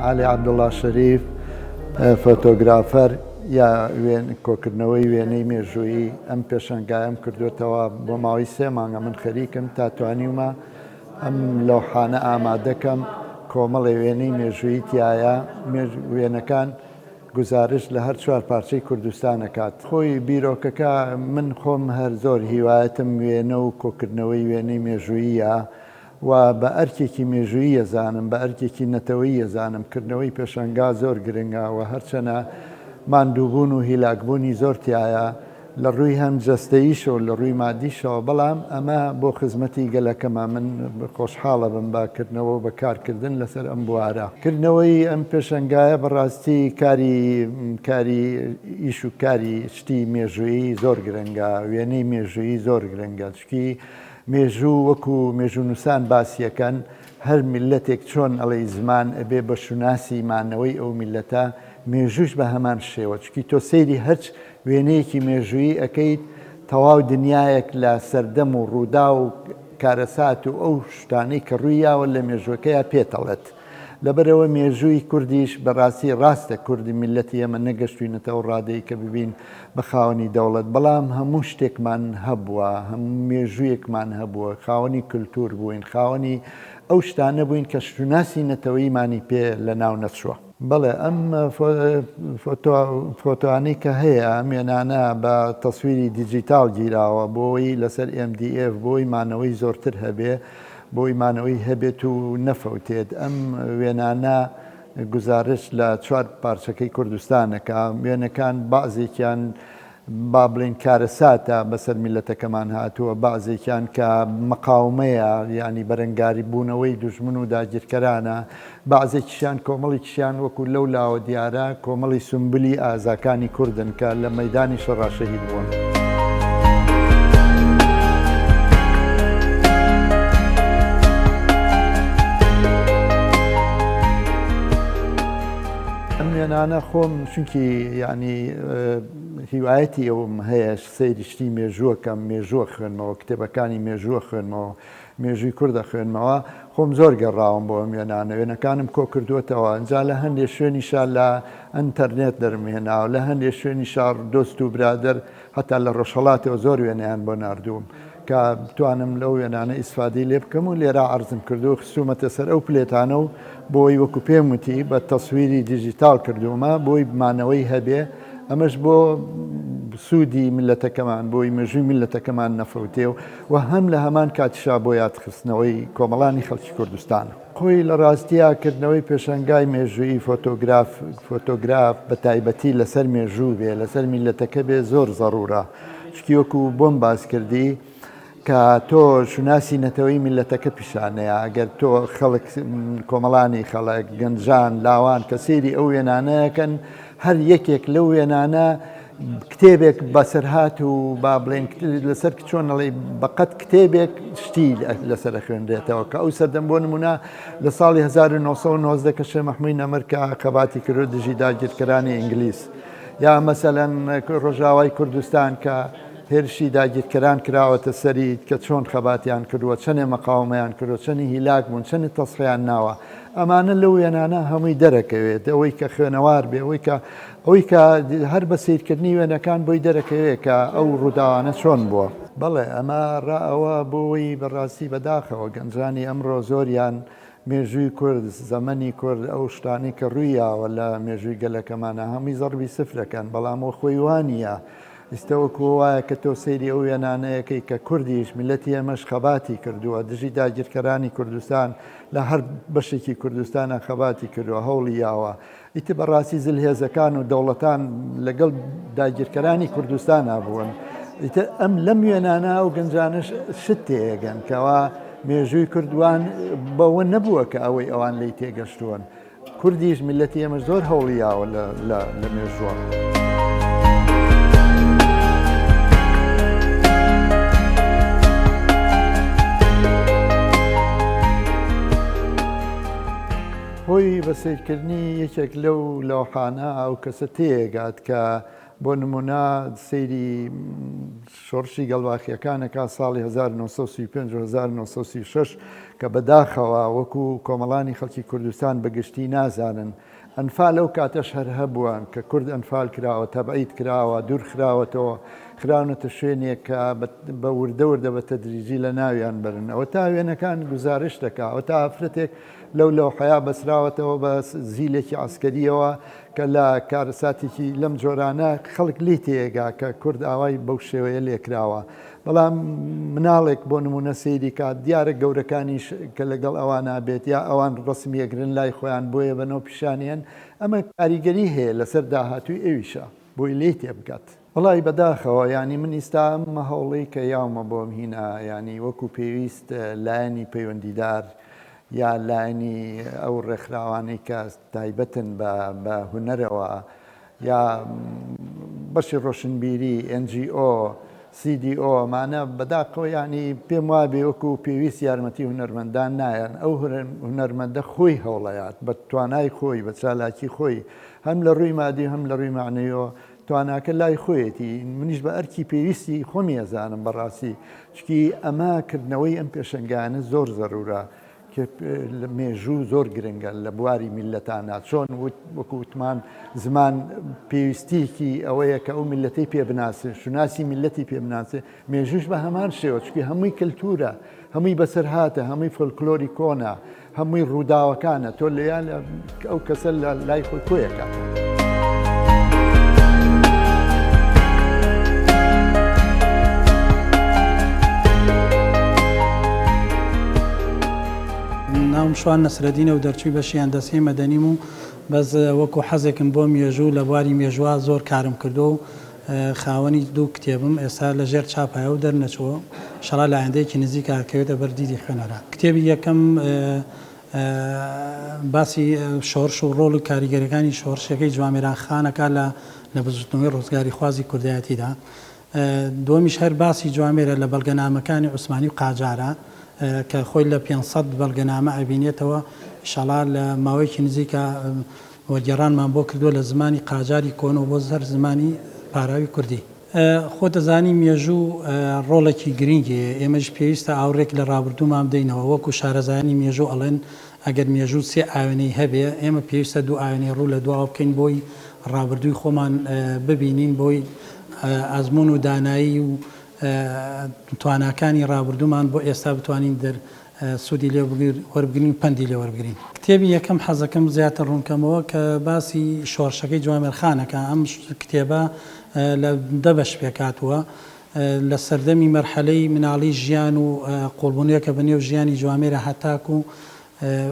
عەلی عەبدوڵا شەریف، فۆتۆگرافەر یا کۆکردنەوەی وێنەی مێژوویی، ئەم پێشەنگایەم کردووەتەوە بۆ ماوەی سێ مانگە من خەریکم تا توانیومە ئەم لەوحانە ئامادەکەم، کۆمەڵێ وێنەی مێژوویی تیایە، وێنەکان گوزارشت لە هەر چوار پارچەی کوردستان ئەکات. خۆی بیرۆکەکە من خۆم هەر زۆر هیوایەتم وێنە و کۆکردنەوەی وێنەی مێژووییە و بە ئەرکێکی مێژوویی ئەزانم، بە ئەرکێکی نەتەوەیی ئەزانم، کردنەوەی پێشانگا زۆر گرنگە و هەرچەنە ماندووبوون و هیلاکبوونی زۆر تیایە لە ڕووی هەم جەستەییشەوە لە ڕووی مادیشەوە، بەڵام ئەمە بۆ خزمەتی گەلەکەمە، من خۆشحاڵەبم بە کردنەوە و بە کارکردن لەسەر ئەم بوارە. کردنەوەی ئەم پێشەنگایە بەڕاستی کاری کاری ئیش و کاری شتی مێژوویی زۆر گرنگە، وێنەی مێژوویی زۆر گرنگە، چونکی مێژوو وەکو مێژوونووسان باسیەکەن هەر میللەتێک چۆن ئەڵێی زمان ئەبێ بە شوناسی مانەوەی ئەو میللەتە مێژووش بە هەمان شێوە چونکی تۆ سەیری هەرچ وێنەیەکی مێژوویی ئەکەیت تەواو دنیایەک لە سەردەم و ڕووداو و کارەسات و ئەو شتانەی کە ڕووی یاوە لە مێژووەکەیا پێتەڵێت لەبەرئەوە مێژووی کوردیش بەڕاستی ڕاستە کوردی میللەتی ئێمە نەگەشتوینەتە ئەو ڕادەی کە ببین بە خاوەنی دەوڵەت بەڵام هەموو شتێکمان هەبووە هەموو مێژوویەکمان هەبووە خاوەنی کلتور بووین خاوەنی ئەو شتانە بووین کە شوناسی نەتەوەییمانی پێ لەناو نەچووە. بەڵێ ئەم فۆتۆانەی کە هەیە ئەم وێنانە بە تەسویری دیجیتاڵ گیراوە بۆی لەسەر MDF بۆی مانەوەی زۆرتر هەبێ بۆی مانەوەی هەبێت و نەفەوتێت ئەم وێنانە گوزارشت لە چوار پارچەکەی کوردستانەکە وێنەکان بەعزێکیان با بڵێین کارەساتە بەسەر میللەتەکەمان هاتووە، بەعزێکیان کە مقاومەیە یانی بەرەنگاری بوونەوەی دوژمن و داگیرکەرانە، بەعزێکیشیان کۆمەڵێکیشیان وەکو لەو لاوە دیارە کۆمەڵی سومبلی ئازاکانی کوردن کە لە مەیدانی شەڕا شەهید بوون. ئەم وێنانە خۆم چونکی یانی هیوایەتی ئەوم هەیە سەیری شتی مێژووە کەم، مێژووە خوێنمەوە، کتێبەکانی مێژووە خوێنمەوە، مێژووی کورد ئەخوێنمەوە، خۆم زۆر گەڕاوم بۆ ئەم وێنانە، وێنەکانم کۆ کردووەتەوە، ئینجا لە هەندێ شوێنیشا لە ئەنتەرنێت دەرم هێناوە، لە هەندێ شوێنیشا دۆست و برادەر هەتا لە ڕۆژهەڵاتەوە زۆر وێنەیان بۆ ناردووم کە بتوانم لەو وێنانە ئیسفادەی لێ بکەم و لێرە عەرزم کردووە و خستوومەتە سەر ئەو پلێتانە و بۆی وەکو پێم وتی بە تەسویری دیجیتاڵ کردوومە بۆی مانەوەی هەبێ ئەمەش بۆ سوودی میللەتەکەمان بۆی مێژووی میللەتەکەمان نەفەوتێ و و هەم لە هەمان کاتیشا بۆ یادخستنەوەی کۆمەڵانی خەڵکی کوردستانە. خۆی لە ڕاستیا کردنەوەی پێشەنگای مێژوویی فۆتۆگراف فۆتۆگراف بە تایبەتی لەسەر مێژوو بێ لەسەر میللەتەکە بێ زۆر زەڕوورە چونکی وەکوو بۆم باس کردی کە تۆ شوناسی نەتەوەی میللەتەکە پیشانەیە ئەگەر تۆ خەڵک کۆمەڵانی خەڵک گەنجان لاوان کە سەیری ئەو وێنانەیەکەن هەر یەکێک لەو وێنانە کتێبێک بەسەرهات و با بڵێن لەسەر چۆن ئەڵێ بەقەت کتێبێک شتی لەسەر خوێنرێتەوە کە ئەو سەردەم بۆ نمونە لە ساڵی 1990 کە شێ مەحموی نەمر کە خەباتی کرد دژی داگیرکەرانی ئینگلیس یا مەسەلەن ڕۆژاوای کوردستان کە هێرشی داگیرکەران کراوەتە سەری کە چۆن خەباتیان کردووە، چەنێ مەقاومەیان کردووە، چەنی هیلاک بوون، چەنی تەزحیان ناوە، ئەمانە لەو وێنانە هەمووی دەرەکەوێت، ئەوەی کە خوێنەوار بێ، ئەوەی کە ئەوەی کە هەر بە سەیرکردنی وێنەکان بۆی دەرەکەوێت کە ئەو ڕووداوانە چۆن بووە. بەڵێ ئەمە ڕا ئەوە بۆی بەڕاستی بەداخەوە گەنجانی ئەمڕۆ زۆریان مێژووی کورد، زەمەنی کورد، ئەو شتانەی کە ڕووی یاوە لە مێژووی گەلەکەمانا هەمووی زەڕبی سفرەکەن، بەڵام وە خۆی وا نییە. ئیستە وەکوو وایە کە تۆ سەیری ئەو وێنانەیەکەی کە کوردیش، میللەتی ئێمەش خەباتی کردووە دژی داگیرکەرانی کوردستان لە هەر بەشێکی کوردستانا خەباتی کردووە، هەوڵی یاوە. ئیتر بە ڕاستی زلهێزەکان و دەوڵەتان لەگەڵ داگیرکەرانی کوردستانا بوون. ئیتر ئەم لەم وێنانە ئەو گەنجانەش شت تێگەن کەوا مێژووی کوردوان بەوە نەبووە کە ئەوەی ئەوان لی تێگەشتوون. کوردیش میللەتی ئێمە زۆر هەوڵی یاوە لە مێژووە. هۆی بە سەیرکردنی یەکێک لەو لەوحانە ئەو کەسە تێگات کە. بۆ نمونە سەیری شۆڕشی گەڵباخیەکان ئەکا ساڵی 1935 و 1936 کە بەداخەوە وەکو کۆمەڵانی خەڵکی کوردستان بە گشتی نازانن ئەنفال ئەو کاتەش هەر هەبووە کە کورد ئەنفال کراوە، تەبعید کراوە، دوور خراوەتەوە، خراونەتە شوێنێک کە بە وردە وردە بە تەدریجی لە ناویان بەرن. ئەوەتا وێنەکان گوزارشت دەکا، ئەوەتا ئافرەتێک لەو لەوحەیا بەسراوەتەوە بە زیلێکی عەسکەرییەوە کە لە کارەساتێکی لەم جۆرانە خەڵک لێی تێگا کە کورد ئاوای بەو شێوەیە لێکراوە. بەڵام مناڵێک بۆ نمونە سەیری کات دیارە گەورەکانیش کە لەگەڵ ئەوانا بێت یا ئەوان ڕەسمی ئەگرن لای خۆیان بۆیە بەنەوە پیشانیان ئەمە کاریگەری هەیە لەسەر داهاتووی ئەویشە بۆی لێی تێبگات. وەڵی بەداخەوە یانی من ئیستا ئەم هەوڵەی کە یاومە بۆم هینا یانی وەکو پێویست لایەنی پەیوەندیدار یا لایەنی ئەو ڕێکخراوانەی کە تایبەتن بە بە هونەرەوە یا بەشی ڕۆشنبیری، NGO، CDO، ئەمانە بەداخەوە یانی پێم وابێ وەکو پێویست یارمەتی هونەرمەندان نایەن، ئەو هونەرمەندە خۆی هەوڵەیات بە توانای خۆی بە چالاکی خۆی هەم لە ڕووی مادی و هەم لە ڕووی مەعنەویەوە تواناکە لای خۆیەتی، منیش بە ئەرکی پێویستی خۆمی ئەزانم بەڕاستی چونکی ئەمە کردنەوەی ئەم پێشەنگایانە زۆر زەرورە. مێژوو زۆر گرنگە لە بواری میللەتانا، چۆن وەکو وتمان زمان پێویستیەکی ئەوەیە کە ئەو میللەتەی پێ بناسێ، شوناسی میللەتی پێ بناسێ، مێژووش بە هەمان شێوە، چونکی هەمووی کەلتوورە، هەمووی بەسەرهاتە، هەمووی فۆلکلۆری کۆنە، هەمووی ڕووداوەکانە، تۆ لێیان ئەو کەسە لە لای خۆی کۆیەکاتەوە. ناوم شوان نەسرەدینە و دەرچووی بەشی هەندەسەی مەدەنیم و بەس وەکو حەزێکم بۆ مێژوو لە بواری مێژووا زۆر کارم کردووە و خاوەنی دوو کتێبم ئێستا لە ژێر چاپایە و دەرنەچووە ئیشەڵا لە ئایندەیەکی نزیکا ئەکەوێتە بەر دیدی خوێنەران. کتێبی یەکەم باسی شۆڕش و ڕۆڵ و کاریگەریەکانی شۆڕشەکەی جوامێران خان ئەکات لە لە بزوتنەوەی ڕزگاریخوازی کوردایەتیدا. دووەمیش هەر باسی جوامێرە لە بەڵگەنامەکانی عوسمانی و قاجارە کە خۆی لە 500 بەڵگەنامە ئەبینێتەوە ئیشەڵا لە ماوەیەکی نزیکا وەرگێڕانمان بۆ کردووە لە زمانی قاجاری کۆنەوە بۆ سەر زمانی پاراوی کوردی. خۆت دەزانی مێژوو ڕۆڵێکی گرینگی هەیە، ئێمەش پێویستە ئاوڕێک لە ڕابردوومان بدەینەوە، وەکو شارەزایانی مێژوو ئەڵێن ئەگەر مێژوو سێ ئاوێنەی هەبێ، ئێمە پێویستە دوو ئاوێنەی ڕوو لە دواوە بکەین بۆی ڕابردووی خۆمان ببینین، بۆی ئەزموون و دانایی و تواناکانی ڕابردوومان بۆ ئێستا بتوانین دەر سوودی لێ وەربگرین و پەندی لێ وەربگرین. کتێبی یەکەم حەزەکەم زیاتر ڕوونکەمەوە کە باسی شۆڕشەکەی جوامێر خانە کە ئەم کتێبە لە دە بەش پێکهاتووە لە سەردەمی مەرحەلەی مناڵی ژیان و قوڵبوونێکە بە نێو ژیانی جوامێرە هەتاکوو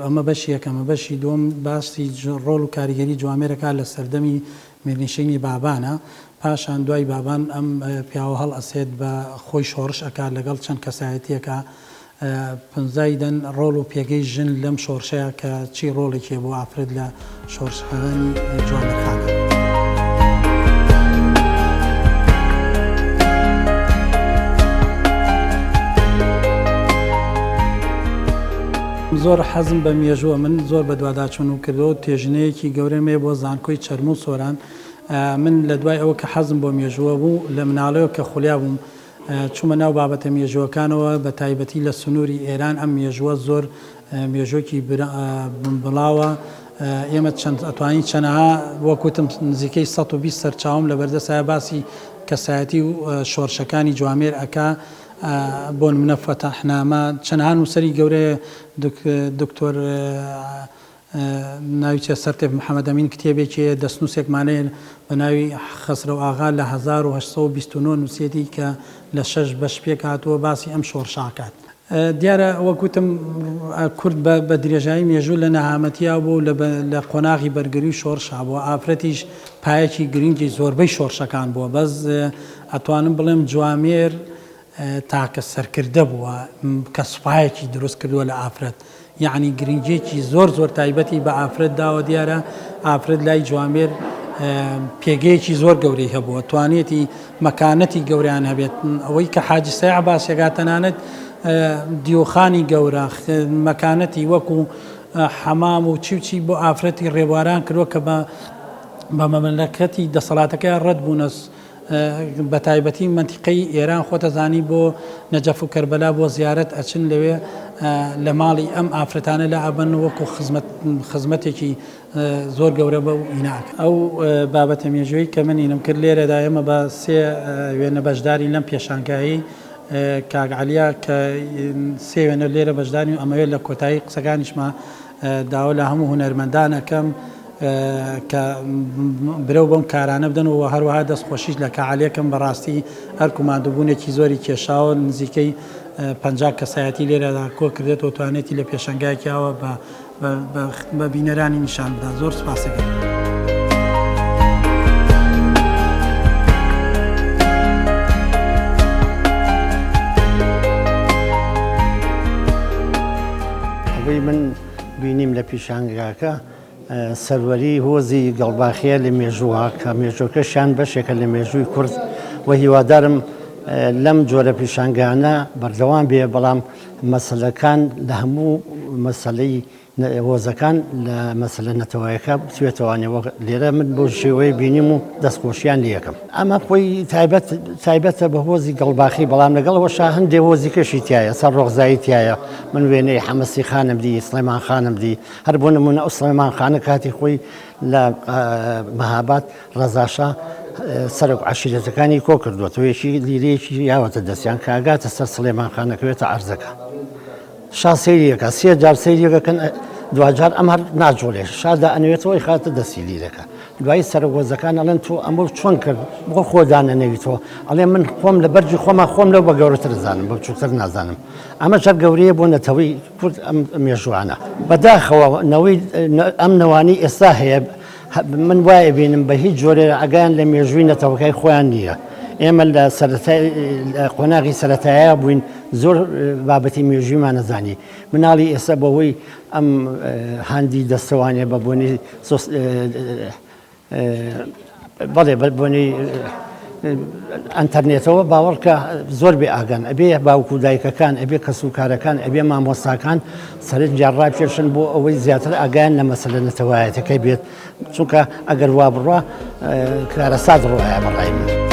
ئەمە بەشی یەکەمە بەشی دووەم باسی ڕۆڵ و کاریگەری جوامێرەکە لە سەردەمی میرنشینی بابانە پاشان دوای بابان ئەم پیاوە هەڵئەسێت بە خۆی شۆڕش ئەکات لەگەڵ چەند کەسایەتیەکا پنزای دەن ڕۆڵ و پێگەی ژن لەم شۆڕشەیا کە چی ڕۆڵێکی هەبوو ئافرەت لە شۆڕشەکانی جوانەکانە. زۆر حەزم بە مێژووە من زۆر بەدواداچوونم کردووە و تێژنەیەکی گەورەم هەیە بۆ زانکۆی چەرموو سۆران من لە دوای ئەوە کە حەزم بۆ مێژووە بوو لە مناڵیەوە کە خولیا بووم چوومە ناو بابەتە مێژووەکانەوە بە تایبەتی لە سنووری ئێران ئەم مێژووە زۆر مێژووێکی بڵاوە ئێمە چەند ئەتوانین چەنەها وەک وتم نزیکەی 120 سەرچاوم لە بەردەستایە باسی کەسایەتی و شۆڕشەکانی جوامێر ئەکا بۆ نمونە فەتحنامە چەنەها نووسەری گەورەیە دکتۆر ناوی چیە سەرتێپ محەمەد ئەمین کتێبێکی هەیە دەستنووسێکمان هەیە بە ناوی خەسرەو ئاغا لە 1829 نووسیەتی کە لە شەش بەش پێک هاتووە باسی ئەم شۆڕشە ئەکات. دیارە وەک وتم کورد بە بە درێژایی مێژوو لە نەهامەتیا بووە و لە لە قۆناغی بەرگری و شۆڕشا بووە ئافرەتیش پایەکی گرنگی زۆربەی شۆڕشەکان بووە بەس ئەتوانم بڵێم جوامێر تاکە سەرکردە بووە کە سوپایەکی دروست کردووە لە ئافرەت یەعنی گرنگیەکی زۆر زۆر تایبەتی بە ئافرەت داوە دیارە ئافرەت لای جوامێر پێگەیەکی زۆر گەورەی هەبووە توانێتی مەکانەتی گەوریان هەبێت ئەوەی کە حاجی سەیع باسێکا تەنانەت دیوخانی گەورە مەکانەتی وەکو حەمام و چی و چی بۆ ئافرەتی ڕێبواران کردووە کە بە. بە مەملەکەتی دەسەڵاتەکەیان ڕەت بوونە بە تایبەتی مەنتیقەی ئێران خۆتەزانی بۆ نەجەف و کەربەلا بۆ زیارەت ئەچن لەوێ لە ماڵی ئەم ئافرەتانە لا ئەبەن وەکو خزمەت خزمەتێکی زۆر گەورە بەو ئینا ئەکەن. ئەو بابەتە مێژوویەی کە من ئینم کرد لێرەدا ئێمە بە سێ وێنە بەشدارین لەم پێشانگایەی کاک عەلیا کە سێ وێنە لێرە بەشدارین و ئەمەوێت لە کۆتایی قسەکانیشما داوا لە هەموو هونەرمەندان ئەکەم کە برەو بەم کارانە بدەن و هەروەها دەست خۆشیش لە کاک عەلی ئەکەم بەڕاستی ئەرک و ماندووبوونێکی زۆری کێشاوە نزیکەی 50 کەسایەتی لێرەدا کۆ کردێتەوە توانێتی لە پێشەنگایەکی ئاوا بە بە بینەرانی نیشان بدات زۆر سپاسەکەم. ئەوەی من بینیم لە پیشانگاکە سەروەری هۆزی گەڵباخیە لە مێژووە کە مێژوەکەشیان بەشێکە لە مێژووی کورد و هیوادارم لەم جۆرە پیشانگانە بەردەوام بێ بەڵام مەسەلەکان لە هەموو مەسەلەی هۆزەکان لە مەسەلە نەتەوەیەکە بتوێتەوانێ وەک لێرە من بۆ شێوەیە بینیم و دەستخۆشیان لەکەم ئەمە خۆی تایبەت تایبەتە بە هۆزی گەڵباخی بەڵام لەگەڵ وەشا هەندێ هۆزی کەشی تایە سەر ڕۆخزایی تایە من وێنەی حەمەسی خانم دی سڵێمان خانم دی هەر بۆ نمونە ئەو سڵێمان خانە کاتی خۆی لە مەهاباد ڕەزاشا سەرۆک عەشیرەتەکانی کۆ کردووەتەوە یەکی لیرەیەکی یاوەتە دەستیان کە ئەگاتە سەر سڵێمان خان ئەکەوێتە عەرزەکە شا سەیریەکە سێ جار سەیریەکەن دواجار ئەم هەر ناجوڵێ شادا ئەنوێتەوەی خاتە دەستی لیرەکە دوایی سەرۆک وەزەکان ئەڵێن تۆ ئەمە چۆن کرد بۆ خۆدانە نەویتەوە ئەڵێ من خۆم لە بەرجی خۆما خۆم لەو بە گەورەتر زانم بە بچووکتر نازانم ئەمە شەر گەورەیە بۆ نەتەوەی کورد ئەم مێژوانە بەداخەوە نەوەی ئەم نەوانی ئێستا هەیە من وای ئەبینم بە هیچ جۆرێ ئاگایان لە مێژووی نەتەوەکای خۆیان نییە. ئێمە لە سەرەتای لە قۆناغی سەرەتایە بووین زۆر بابەتی مێژوویمان نەزانی. مناڵی ئێستا بەهۆی ئەم هاندی دەستەوانێ بە بۆنەی بەڵێ بە بۆنەی ئەنتەرنێتەوە باوەڕکە زۆر بێ ئاگان ئەبێ باوک و دایکەکان ئەبێ کەس و کارەکان ئەبێ مامۆستاکان سەرنجیان ڕابکێشن بۆ ئەوەی زیاتر ئاگایان لە مەسەلە نەتەوایەتەکەی بێت چونکە ئەگەر وا بڕوا کارەسات ڕوایە بەڕای من.